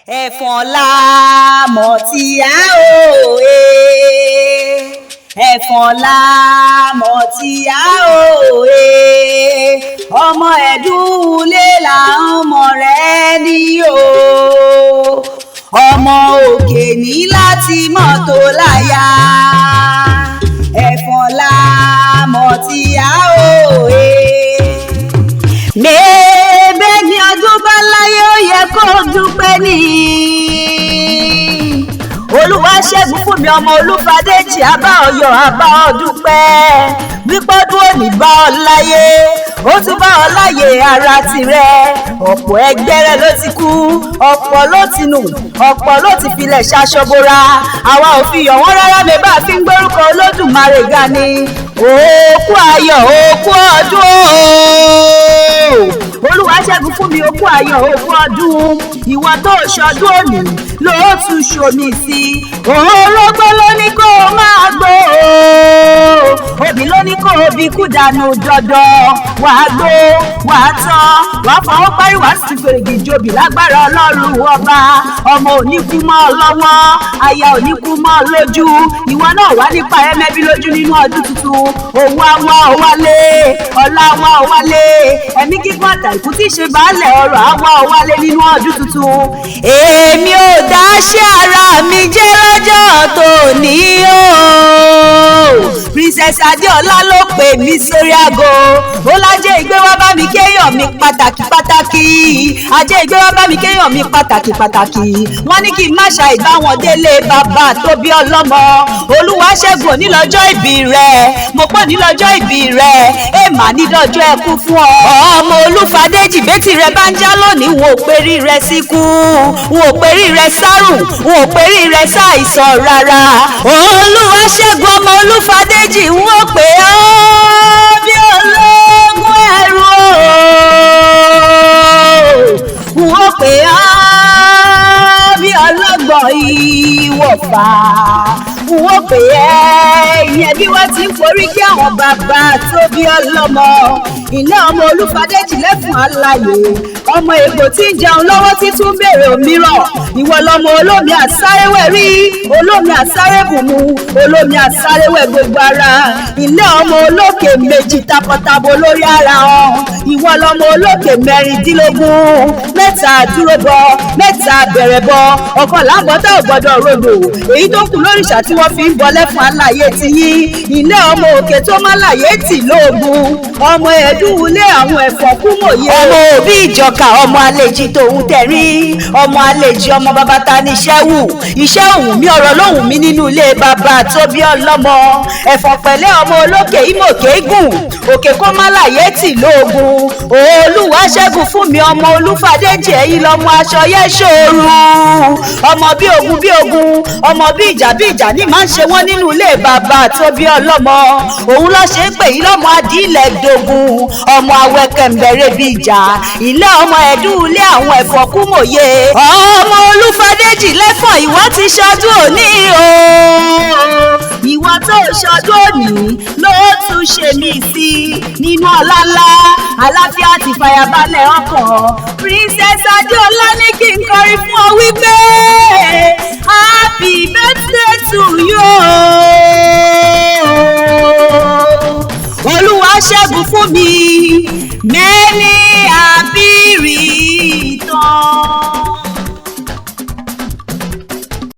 Ẹ̀fọ̀n la mọ̀ tí a ò e, ẹ̀fọ̀n la mọ̀ tí a ò e, ọmọ ẹ̀dúnlé là ń mọ̀ rẹ́ ní o, ọmọ òkè ní láti mọ́tò láyà. Ẹ̀fọ̀n la mọ̀ tí a ò e. Mẹ́ẹ̀ẹ́bẹ́ ni ọdún bá láyé, ó yẹ kó dúpẹ́ ní. Olúwaṣẹ́gun fún mi, ọmọ Olúfadéjì, abá ọyọ̀ abá ọdúpẹ́ wípọ́dún òní bá ọ láyé, ó tún bá ọ láyé ara tirẹ̀. Ọ̀pọ̀ ẹgbẹ́ rẹ ló ti kú, ọ̀pọ̀ ló ti nù, ọ̀pọ̀ ló ti filẹ̀ ṣaṣọbora. Àwa ò fi yọ̀ wọ́n rárá, mi bá fi ń gbórúkọ Olódùmarè ga ni. Òkú ayọ̀, òkú ọdún ooo. Olúwaṣẹ́gun fún mi, òkú ayọ̀, òkú ọdún. Ìwọ tó ṣọdún òní ló tún ṣomi sí i. Orógbó ló ní kó o máa gbó o, obì ló ní kó o bí kú dànù dandan. Wàá gbó, wàá tán, wàá fọwọ́ parí, wàá sì fèrègì jòbì lágbára Ọlọ́run Ọba. Ọmọ ò ní kú mọ́ ọ lọ́wọ́, aya ò ní kú mọ́ ọ lójú, ìwọ náà wà nípa ẹmẹ́bí lójú nínú ọdún tuntun. Owó àwa ò wálé, ọlá àwa ò wálé, ẹ̀mí gígùn àtàìkú tí í ṣe baálẹ̀ ọrọ̀ àwa ò wálé nínú ọdún tuntun. Èmi ò dáṣẹ́ ara mi jẹ́ lọ́jọ́ tòní o. Princess Adéọlá ló pè mí sórí aago, ó lájẹ́ ìgbé wá bá mi kéèyàn mi pàtàkì pàtàkì. Ajé ìgbé wá bá mi kéèyàn mi pàtàkì pàtàkì. Wọ́n ní kí n má ṣàì bá wọn délé bàbá tó bí ọlọ́mọ. Olúwaṣẹ́gun, òní lọ́jọ́ ìbí rẹ̀, mo pọ̀ ní lọ́jọ́ ìbí rẹ̀, èèmà ní lọ́jọ́ ẹkú fún ọ. Ọmọ Olúfadéjì, bẹ́tì rẹ bá ń já lónìí, wọn ò perí rẹ síkú, wọn ò perí rẹ sárùn, wọn ò perí rẹ sáìsàn rárá. Olúwaṣẹ́gun ọmọ Olúfadéjì, wọn ò pè ọ́ bí ológun ẹrú o, wọn ò pè ọ́ bí ọlọ́gbọ̀n ìwọ̀fà, wọ́n pè é ìyẹn bí wọ́n ti ń forí kí àwọn bàbá tó bí ọlọ́mọ. Ilé ọmọ Olúfadéjì lẹ́fun aláyè, ọmọ ègbò tí ń jẹun lọ́wọ́ tí tún béèrè òmíràn. Ìwọ lọmọ olómi àsáréwẹ̀ rí, olómi àsárébùmù, olómi àsáréwẹ̀ gbogbo ara. Ilé ọmọ olókè méjì takọtabo lórí ara wọn. Ìwọ lọmọ olókè 16, mẹ́ta dúró bọ, mẹ́ta bẹ̀rẹ̀ bọ, ọ̀kan làǹbọ̀tà ò gbọ́dọ̀ rodò, èyí tó kù lóríṣà tí wọ́n fi ń bọ lẹ́fun aláyé ti yín. Ilé ọmọ òkè tó má láyé tì lóògùn, ọmọ ẹ̀ẹ́dúnwulé àwọn ẹ̀fọ́ kú mòye. Ọmọ òbí ìjọka, ọmọ àlejì tòun tẹ̀rí, ọmọ àlejì, ọmọ bàbá ta ní iṣẹ́ wù, iṣẹ́ òun mi, ọ̀rọ̀ lóhùn mi nínú ilé bàbá tó bí ọlọ́mọ. Ẹ̀fọ́ pẹ̀lẹ́, ọmọ olókè ìmọ̀kè gùn òkè kó má láyé tì lóògùn. Olúwaṣẹ́gun fún mi, ọmọ Olúfadéjì, ẹ̀yìn lọ́mọ aṣọ yẹ́ ṣòru, ọmọ bí ogun bí ogun, ọmọ bí ìjà bí ìjà ní máa ń ṣe wọ́n nínú ilé bàbá tó bí ọlọ́mọ. Òun ló ṣe ń pè yín lọ́mọ adílẹ̀ dogun, ọmọ awẹ́kẹ̀mbẹ̀rẹ̀ bí ìjà. Ilé ọmọ ẹ̀dùn ilé àwọn ẹ̀fọ́ kú mòye. Ọmọ Olúfadéjì lẹ́fọ̀n, ìwọ ti ṣọdún òní o. Ìwọ tó ṣọdún òní ló tún ṣe mí sí nínú ọlá ńlá, àlàáfíà àti ìfàyàbalẹ̀ ọkàn. Princess Adéọlá ní kí n kọrin.